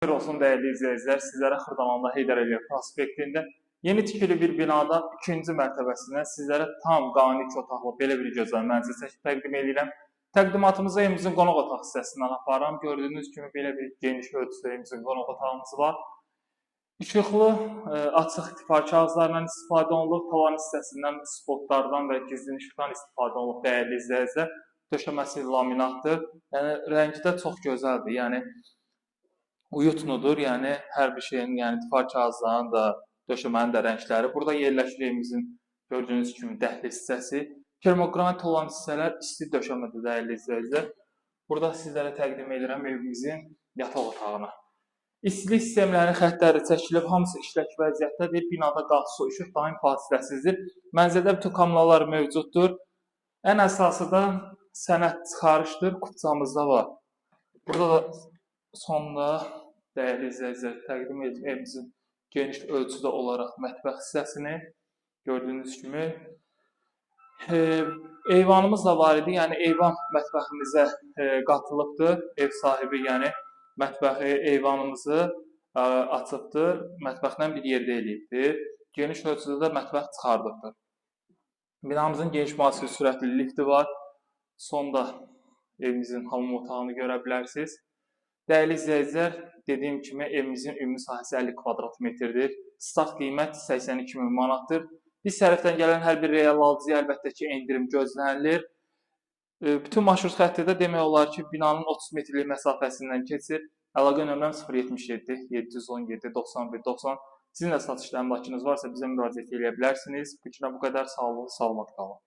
Xeyir olsun dəyərli izləyicilər, sizlərə Xırdalanda Heydər Əliyev prospektində yeni tikili bir binada ikinci mərtəbəsindən sizlərə tam qanuni iki otaqlı belə bir gözəl mənzil çəkib təqdim edirəm. Təqdimatımızı evimizin qonaq otaq hissəsindən aparıram. Gördüyünüz kimi belə bir geniş ölçüdə evimizin qonaq otağımız var. İşıqlı, açıq tifar kağızlarından istifadə olunub, tavan hissəsindən spotlardan və gizlin işıqdan istifadə olunub dəyərli izləyicilər. Döşəməsi laminatdır. Yəni rəngi də çox gözəldir. Yəni uyutnudur. Yəni hər bir şeyin, yəni tifar kağızlarının da, döşəmənin də rəngləri. Burada yerləşir evimizin gördüyünüz kimi dəhliz hissəsi. Termoqranit olan hissələr isti döşəmədə dəyərli izləyicilər. Burada sizlərə təqdim edirəm evimizin yataq otağını. İstilik sistemlərinin xəttləri çəkilib, hamısı işlək vəziyyətdədir. Binada qaz, su, işıq daim fasiləsizdir. Mənzildə bütün kommunallar mövcuddur. Ən əsası da sənəd çıxarışdır, kupçamızda var. Burada da sonda dəyərli izləyicilər təqdim edirəm evimizin geniş ölçüdə olaraq mətbəx hissəsini. Gördüyünüz kimi eyvanımız da var idi, yəni eyvan mətbəximizə qatılıbdır. Ev sahibi, yəni mətbəxi, eyvanımızı açıbdır, mətbəxlə bir yerdə eləyibdir. Geniş ölçüdə də mətbəx çıxardıbdır. Binamızın geniş müasir sürətli lifti var. Sonda evimizin hamam otağını görə bilərsiniz. Dəyərli izləyicilər, dediyim kimi evimizin ümumi sahəsi 50 kvadrat metrdir. Start qiymət 82 min manatdır. Biz tərəfdən gələn hər bir real alıcıya əlbəttə ki, endirim gözlənilir. Bütün marşrut xətti də demək olar ki, binanın 30 metrlik məsafəsindən keçir. Əlaqə nömrəm 077 717 91 90. Sizin də satışda əmlakınız varsa bizə müraciət eləyə bilərsiniz. Bu günə bu qədər. Sağ olun, salamat qalın.